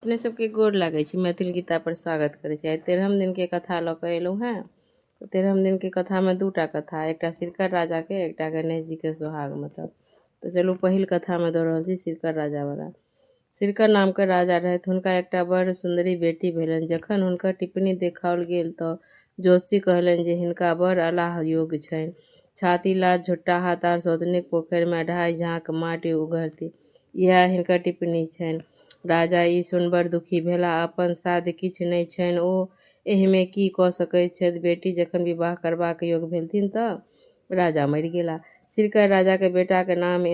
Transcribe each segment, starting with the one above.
अपने सबके गोर लागै छी। मैथिल गीता पर स्वागत करै छी। आइ 13म दिनके कथा लऽ कऽ एलहुँ हेँ। 13म दिनके कथामे दूटा कथा, एकटा सिरकर राजाके, एकटा गणेश जीके सोहाग मतलब। तऽ चलू पहिल कथामे दऽ रहल छी सिरकर राजावला। सिरकर नामके राजा रहथि। हुनका एकटा बड़ सुन्दरी बेटी भेलनि। जखन हुनकर टिप्पणी देखाओल गेल तऽ ज्योतिषी कहलनि जे हिनका बड़ अलाह योग छनि। छाती लात, झोंटा हाथ आर सौतनीक पोखरिमे 2.5 झाँक माटि उघरती, इएह हिनकर टिप्पणी छनि। राजा ई सुनि बड़ दुखी भेलाह। अपन साध्य किछु नहि छनि, ओ एहिमे की कऽ सकैत छथि। बेटी जखन विवाह करबाक योग्य भेलथिन तऽ राजा मरि गेलाह। सिरकर राजाक बेटाक नाम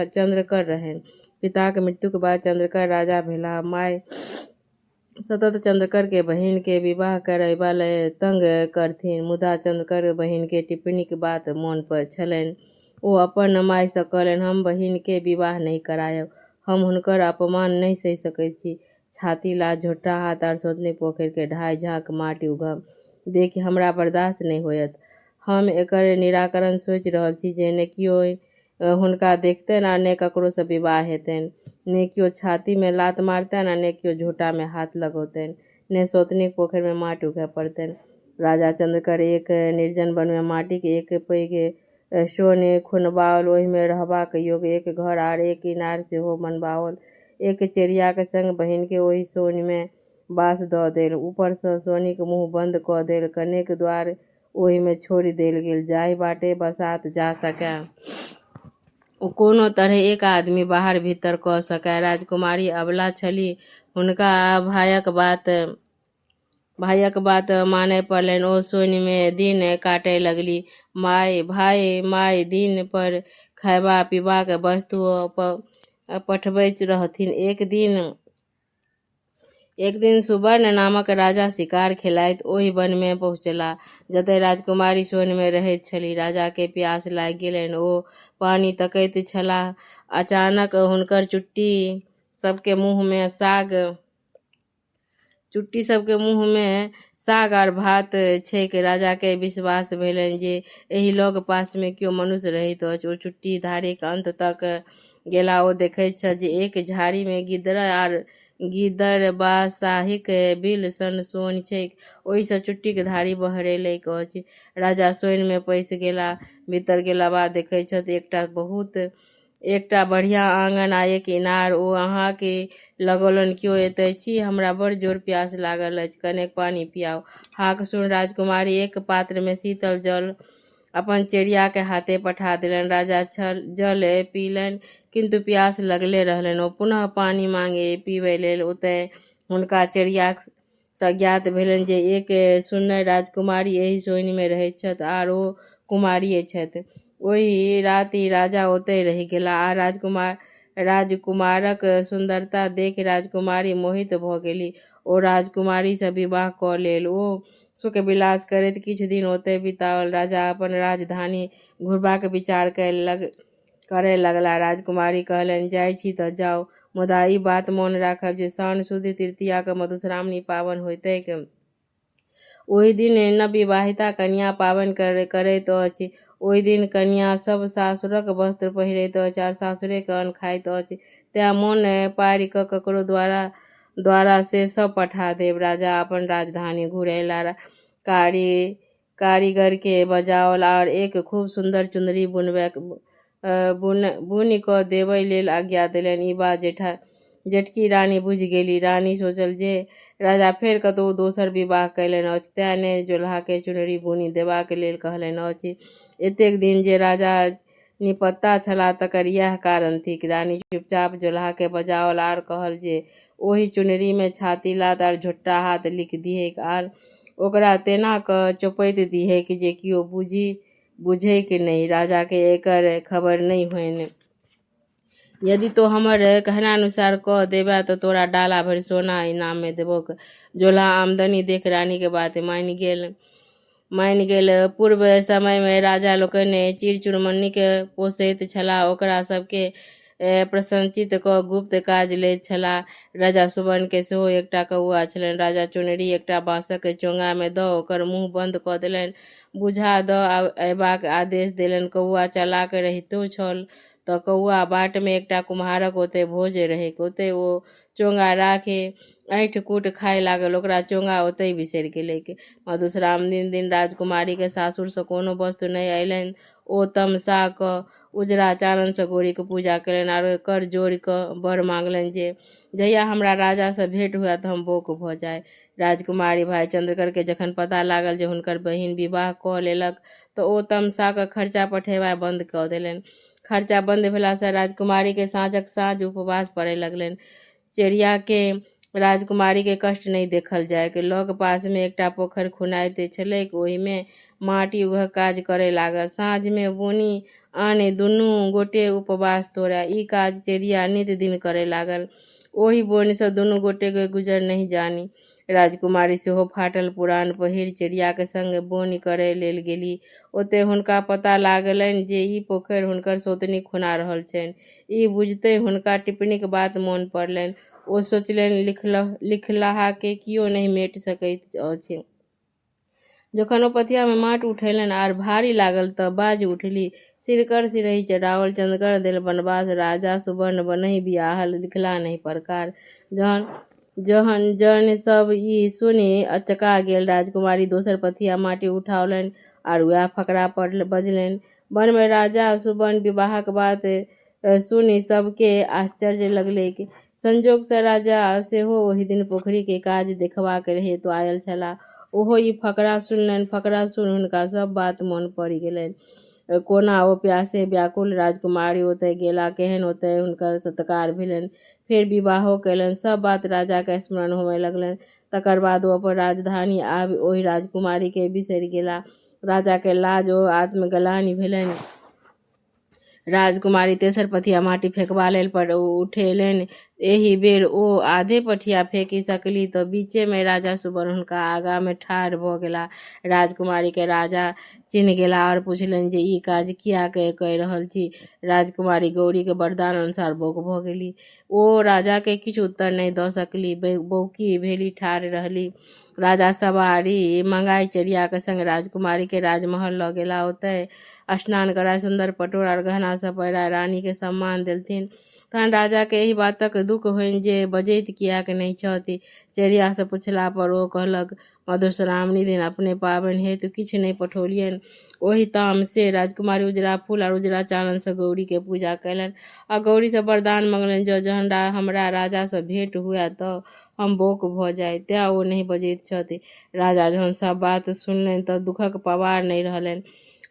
चंद्रकर रहनि। पिताक मृत्युक बाद चंद्रकर राजा भेलाह। माय सतत चंद्रकर के बहिनके विवाह करयबा लए तंग करथिन, मुदा चंद्रकर बहिनके टिप्पणीक बात मोन पर छलनि। ओ अपन मायसँ कहलनि, हम बहिनके विवाह नहि करायब। हम हुनकर अपमान नहि सहि सकैत छी। छाती लात, झोंटा हाथ आर सौतनीक पोखरिके 2.5 झाँक माटि उघब देखि हमरा बर्दाश्त नहि होयत। हम एकर निराकरण सोचि रहल छी जे ने कियो हुनका देखतनि आ ने ककरोसँ विवाह हेतनि। ने कियो छातीमे लात मारतनि आ ने कियो झोंटामे हाथ लगौतनि, ने सौतनीक पोखरिमे माटि उघय पड़तनि। राजा चंद्रकर एक निर्जन वनमे माटिक एक पैघ सोन खुनबाओल। ओहिमे रहबाक योग्य एक घर आर एक इनार सेहो बनबाओल। एक चेरियाक संग बहिनके ओहि सोनिमे बास दऽ देल। ऊपरसँ सोनिक मुँह बंद कऽ देल। कनेक द्वार ओहिमे छोड़ि देल गेल जाहि बाटे बसात जा सकय। ओ कोनो तरहेँ एक आदमी बाहर-भीतर कऽ सकय। राजकुमारी अबला छलीह। हुनका भायक बात मानय पड़लनि। ओ सोनिमे दिन काटय लगलीह। भाय-माय दिन पर खयबा-पीबाक वस्तु पठबैत रहथिन। एक दिन सुवर्ण नामक राजा शिकार खेलाइत ओहि वनमे पहुँचलाह जतय राजकुमारी सोनिमे रहैत छलीह। राजाकेँ प्यास लागि गेलनि। ओ पानि तकैत छलाह। अचानक हुनकर चुट्टी सबके मुँहमे साग आर भात छैक। राजाकेँ विश्वास भेलनि जे एहि लग-पासमे कियो मनुष्य रहैत अछि। ओ चुट्टी धारीक अन्त तक गेलाह। ओ देखैत छथि जे एक झाड़ीमे गीदड़ आर गिदड़बासाहीक बिल सन सोनि छैक। ओहिसँ चुट्टीक धारी बहरेलैक अछि। राजा सोनिमे पैसि गेलाह। भीतर गेला बाद देखैत छथि एकटा बढ़िया आँगन आ एक इनार। ओ हाक लगौलनि, कियो एतय छी? हमरा बड़ जोर प्यास लागल अछि, कनेक पानि पिआउ। हाक सुनि राजकुमारी एक पात्रमे शीतल जल अपन चेरियाक हाथे पठा देलनि। राजा जल पीलनि, किन्तु प्यास लगले रहलनि। ओ पुनः पानि माँगि पीबय लेल। ओतय हुनका चेरियासँ ज्ञात भेलनि जे एक सुन्नरि राजकुमारी एहि सोनिमे रहैत छथि आर ओ कुमारिये छथि। ओहि राति राजा ओतहि रहि गेलाह आ राजकुमारक सुन्दरता देखि राजकुमारी मोहित भऽ गेलीह। ओ राजकुमारीसँ विवाह कऽ लेल। ओ सुख-विलास करैत किछु दिन ओतय बिताओल। राजा अपन राजधानी घुरबाक विचार करय लगलाह। राजकुमारी कहलनि, जाइ छी तऽ जाउ, मुदा ई बात मोन राखब जे साओन सुदि तृतीयाक मधुश्रावणी पाबनि होयतैक। ओहि दिन नवविवाहिता कनियाँ पाबनि करैत अछि। ओहि दिन कनियाँ सब सासुरक वस्त्र पहिरैत अछि आर सासुरेक अन्न खाइत अछि। तेँ मोन पाड़ि कऽ ककरो द्वारा से सब पठा देब। राजा अपन राजधानी घुरि अयलाह। कारीगरकेँ बजाओल आर एक खूब सुन्दर चुनरी बुनि कऽ देबय लेल आज्ञा देलनि। ई बात जेठकी रानी बुझि गेलीह। रानी सोचल जे राजा फेर कतहु दोसर विवाह कयलनि अछि तेँ ने जोलहाकेँ चुनरी बुनि देबाक लेल कहलनि अछि। एतेक दिन जे राजा निपत्ता छलाह तकर इएह कारण थिक। रानी चुपचाप जोलहाकेँ बजाओल आर कहल जे ओहि चुनरीमे छाती लात आर झोंटा हाथ लिखि दिहैक आर ओकरा तेना कऽ चोपैत दिहैक जे कियो बुझैक नहि, राजाकेँ एकर खबरि नहि होनि। यदि तोँ हमर कहनानुसार कऽ देबेँ तऽ तोरा डाला भरि सोना इनाममे देबौक। जोलहा आमदनी देखि रानीक बात मानि गेल। पूर्व समयमे राजा लोकनि चिड़ै-चुनमुनीकेँ पोसैत छलाह। ओकरा सबकेँ प्रशिक्षित कऽ गुप्त काज लैत छलाह। राजा सुवर्णकेँ सेहो एकटा कौआ छलनि। राजा चुनरी एकटा बाँसक चोंगामे दऽ ओकर मुँह बंद कऽ देलनि। बुझा दऽ अयबाक आदेश देलनि। कौआ चालाक रहितो छल। तऽ कौआ बाटमे एकटा कुम्हारक ओतय भोज रहैक। ओतय ओ चोंगा राखि ऐंठ कूट खाय लागल। ओकरा चोंगा ओतहि बिसरि गेलैक। मधुश्रावणी दिन राजकुमारीके सासुरसँ कोनो वस्तु नहि अयलनि। ओ तमसा कऽ उजरा चाननसँ गौरीके पूजा कयलनि आर कर जोड़ि कऽ वर मांगलनि जे जहिया हमरा राजासँ भेंट हुए तऽ हम बौक भऽ जाय। राजकुमारी भाय चंद्रकरके जखन पता लागल जे हुनकर बहिन विवाह कऽ लेलक तऽ ओ तमसा कऽ खर्चा पठेबा बन्द कऽ देलनि। खर्चा बन्द भेलासँ राजकुमारीके साँझक साँझ उपवास पड़य लगलनि। चेरियाके राजकुमारीके कष्ट नहि देखल जाइक। लग पासमे एकटा पोखरि खुनाइत छलैक। ओहिमे माटि उघक काज करय लागल। साँझमे बोनि आनि दुनू गोटे उपवास तोड़य। ई काज चेरिया नित दिन करय लागल। ओहि बोनिसँ दुनू गोटेके गुजर नहि जानि। राजकुमारी सेहो फाटल पुरान पहिर चेरियाक संग बोनि करय लेल गेली। ओतय हुनका पता लागलनि जे ई पोखरि हुनकर सौतनी खुना रहल छनि। ई बुझिते हुनका टिप्पणीक बात मोन पड़लनि। ओ सोचलनि, लिखलाहाके कियो नहि मेटि सकैत अछि। जखन ओ पथियामे माटि उठेलनि आर भारी लागल तऽ बाजि उठली, सिरकर सिरही चढ़ाओल चन्द्रकर देल बनवास, राजा सुवर्ण बनहि बियाहल लिखला नहि प्रकार। जहन जहन जन सब ई सुनि अचका गेल। राजकुमारी दोसर पथिया माटि उठौलनि आर वएह फकरा पर बजलनि। वनमे राजा सुवर्ण विवाहक बात सुनि सबके आश्चर्य लगलैक। संजोगसँ राजा सेहो ओहि दिन पोखरिके काज देखबाक हेतु आयल छलाह। ओहो ई फकरा सुनलनि। फकरा सुनि हुनका सब बात मोन पड़ि गेलनि। कोना ओ प्यासे व्याकुल राजकुमारी ओतय गेला, केहन ओतय हुनकर सत्कार भेलनि, फेर विवाहो कयलनि, सब बात राजाके स्मरण होमय लगलनि। तकर बाद ओ अपन राजधानी आबि ओहि राजकुमारीके बिसरि गेला। राजाके लाज ओ आत्मग्लानि भेलनि। राजकुमारी तेसर पथिया माटि फेकबा लेल पर उठेलनि। एहि बेर ओ आधे पथिया फेकि सकली तऽ बीचेमे राजा सुवर्ण हुनका आगाँमे ठाढ़ भऽ गेला। राजकुमारीके राजा चिन्ह गेला आओर पुछलनि जे ई काज किएक कऽ रहल छी। राजकुमारी गौरीके वरदान अनुसार बौक भऽ गेली। ओ राजाके किछु उत्तर नहि दऽ सकली। बौकी भेली ठाढ़ रहली। राजा सवारी मंगाई चेरियाके संग राजकुमारीके राजमहल लऽ गेला। ओतय स्नान कराय सुन्दर पटोर आर गहना सब पहिराय रानीके सम्मान देलथिन। तहन राजाके एहि बातक दुःख होइन जे बजैत किएक नहि छथि। चेरियासँ पुछला पर ओ कहलक, मधुश्रावणी दिन अपने पाबनि हेतु किछु नहि पठौलियनि। ओहि तामसे राजकुमारी उजरा फूल आर उजरा चाननसँ गौरीके पूजा कयलनि आ गौरीसँ वरदान मंगलनि जँ जहन हमरा राजासँ भेंट हुए तऽ हम बौक भऽ जाइ। तेँ ओ नहि बजैत छथि। राजा जहन सब बात सुनलनि तऽ दुःखक पार नहि रहलनि।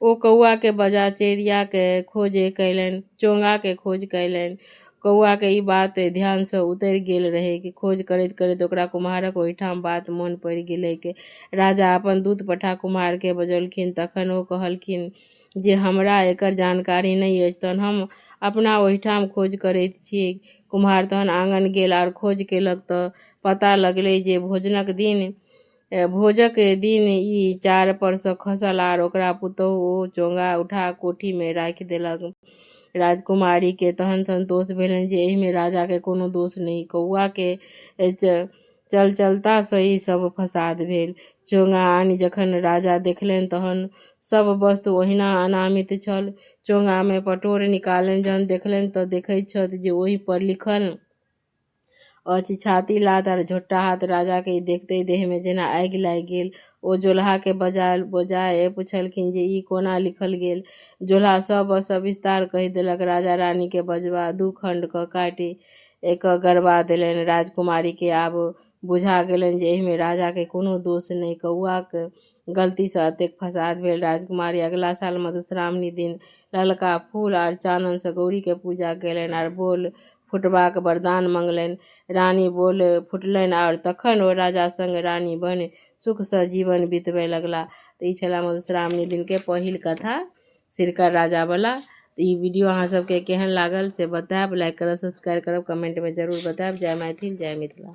ओ कौआके बजा चेरियाके खोज कयलनि, चोंगाके खोज कयलनि। कौआके ई बात ध्यानसँ उतरि गेल रहैक। खोज करैत करैत ओकरा कुम्हारक ओहिठाम बात मोन पड़ि गेलैक। राजा अपन दूत पठा कुम्हारके बजौलखिन। तखन ओ कहलखिन जे हमरा एकर जानकारी नहि अछि, तहन हम अपना ओहिठाम खोज करैत छी। कुम्हार तहन आङन गेल आर खोज केलक तऽ पता लगलै जे भोजक दिन ई चार परसँ खसल आर ओकरा पुतोहु ओ चोंगा उठा कोठीमे राखि देलक। राजकुमारीके तहन संतोष भेलनि जे एहिमे राजाके कोनो दोष नहि, कौआके चलचलतासँ ई सब फसाद भेल। चोंगा आनि जखन राजा देखलनि तहन सब वस्तु ओहिना अनामित छल। चोंगामे पटोर निकालनि, जहन देखलनि तऽ देखैत छथि जे ओहि पर लिखल अछि छाती लात आर झोट्टा हाथ। राजाके ई देखते देहमे जेना आगि लागि गेल। ओ जोलहाके बजाय पुछलखिन जे ई कोना लिखल गेल। जोलहा सब सविस्तार कहि देलक। राजा रानीके बजबा दू खण्ड कऽ काटि कऽ गड़बा देलनि। राजकुमारीके आब बुझा गेलनि जे एहिमे राजाके कोनो दोष नहि, कौआक गलतीसँ एतेक फसाद भेल। राजकुमारी अगिला साल मधुश्रावणी दिन ललका फूल आर चाननसँ गौरीके पूजा कयलनि आर बोल फुटबाक वरदान मंगलनि। रानी बोल फुटलनि आओर तखन ओ राजा संग रानी बनि सुखसँ जीवन बितबय लगला। तऽ ई छलाह मधुश्रावणी दिनके पहिल कथा सिरकर राजावला। तऽ ई वीडियो अहाँ सबके केहन लागल से बतायब। लाइक करब, सब्सक्राइब करब, कमेंटमे जरूर बतायब। जय मैथिल, जय मिथिला।